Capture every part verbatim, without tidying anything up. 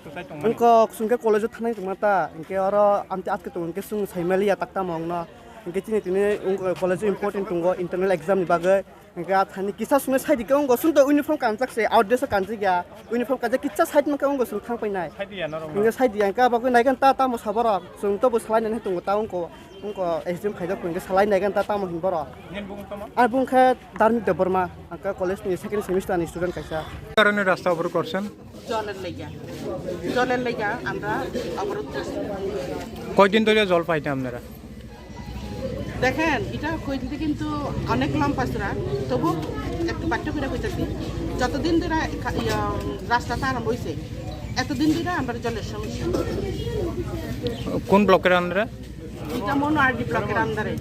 Wngkha chwng khe college-o thangnai tongma ta, hinkhe oro amtwi atwk tongo, hinkhe chwng saimaliya tak tamo wngno. Hinkhe chini tini wng-, college-o important tongo internal exam ni bagwi. Hinkhe a thani kisa chwngno saidi khe wngkha, chwng to uniform kanjak se, out dress-o kanjak ya. Uniform kanjak kisa side mankhe wngkha chwng thang painai. Hinkhe saidi ya, hinkhe abo khe naikan ta tamo sa borok. Chwng to bo salainani tongo ta wngkha. Wngkha exam khaijak hinkhe salai naikan ta tamo hin borok. Ani bung khe Dharmik Debbarma, ang khe college ni second semester ni student kaisa. কারণে রাস্তা অবরোধ করছেন? জলের লেগা, জলের লেগা আমরা অবরোধ করছি। কয়দিন ধরে জল পাইনি আপনারা? দেখেন, এটা কইতে কিন্তু অনেক লম্বা চূড়া, তবু একটু বাট্য করে কইতেছি। যতদিন ধরে কা-, ইয়া, রাস্তাটা আরম্ভ হয়েছে, এতদিন ধরে আমরা জলের সমস্যা। কোন ব্লকের আন্ডারে? এটা মনো আরডি ব্লকের আন্ডারে।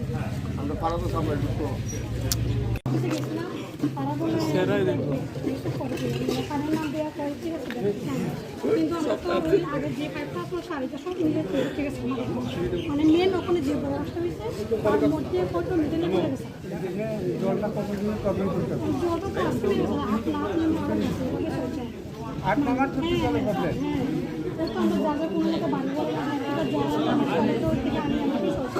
কিন্তু আমরা তো ওই আগে যে পাইপটা আসলো সাড়ে চারশো মিটার তৈরি ঠিক আছে, মানে মেন ওখানে যে বড় রাস্তা হয়েছে, তার মধ্যে হয়তো মিডিলে পড়ে গেছে। জলটা কতদিন প্রবলেম করতে? জলটা তো আসতে গেছে, হাত না নিয়ে মারা গেছে, ওভাবে চলছে। আট নাম্বার তো জলের প্রবলেম। হ্যাঁ, হ্যাঁ। ওর তো আমরা জায়গা কোনো মতো বাড়ি ঘর, এটা জায়গা আমার কলেজের ওই থেকে আমি আমাকে চলছে।